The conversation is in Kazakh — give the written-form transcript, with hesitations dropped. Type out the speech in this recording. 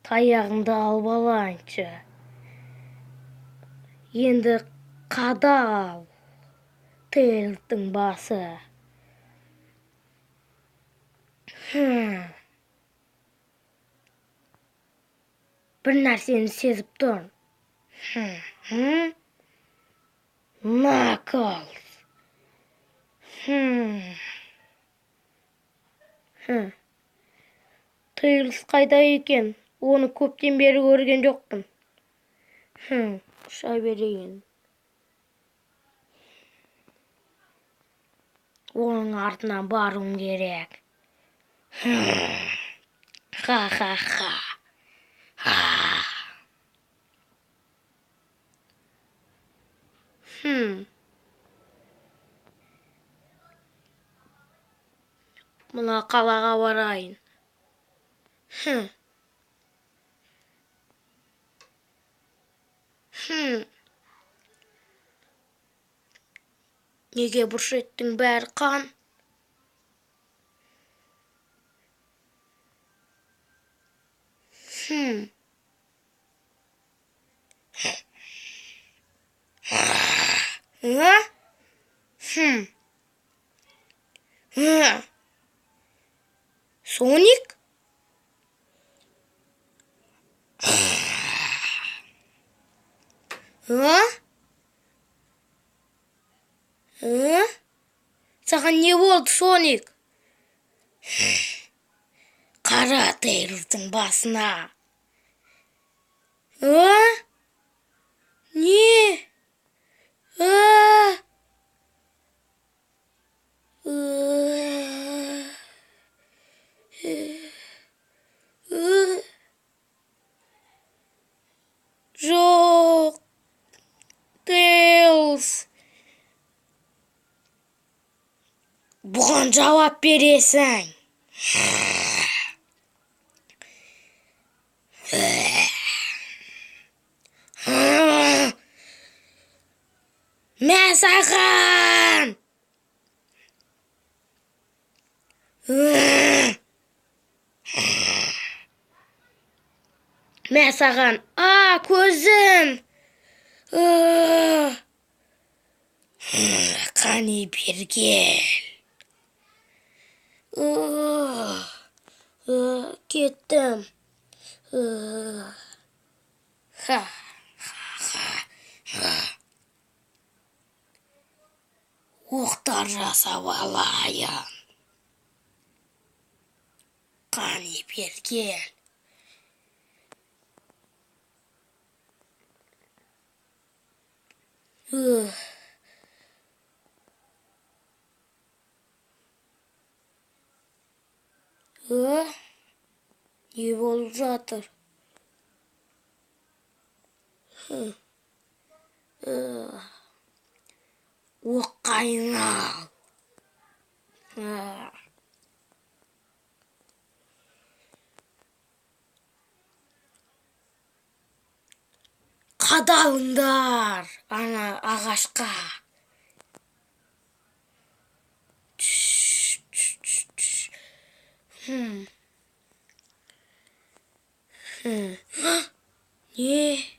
Таяғымды алып алайыншы. Енді қадал Тейлстің басы. Бір нәрсені сезіп тұрмын. Наклз. Тейлз қайда екен? Оны көптен бері көрген жоқпын. Ұша берейін. Оның артынан баруым керек. Ха-ха-ха. Мына қалаға барайын. Неге бұршеттің бәрі қан? Соник? Саған не болды, Соник? Қара Тейлстің басына. Не? Жоқ, Тейлз. Бұған жауап бересің. Мә саған! Мә саған! А, көзім! Қане бері кел. Кеттім. Оқтар жасап алайын. Қане бері кел. Не болып жатыр? Оққа айнал. Қадалыңдар ана ағашқа. Не?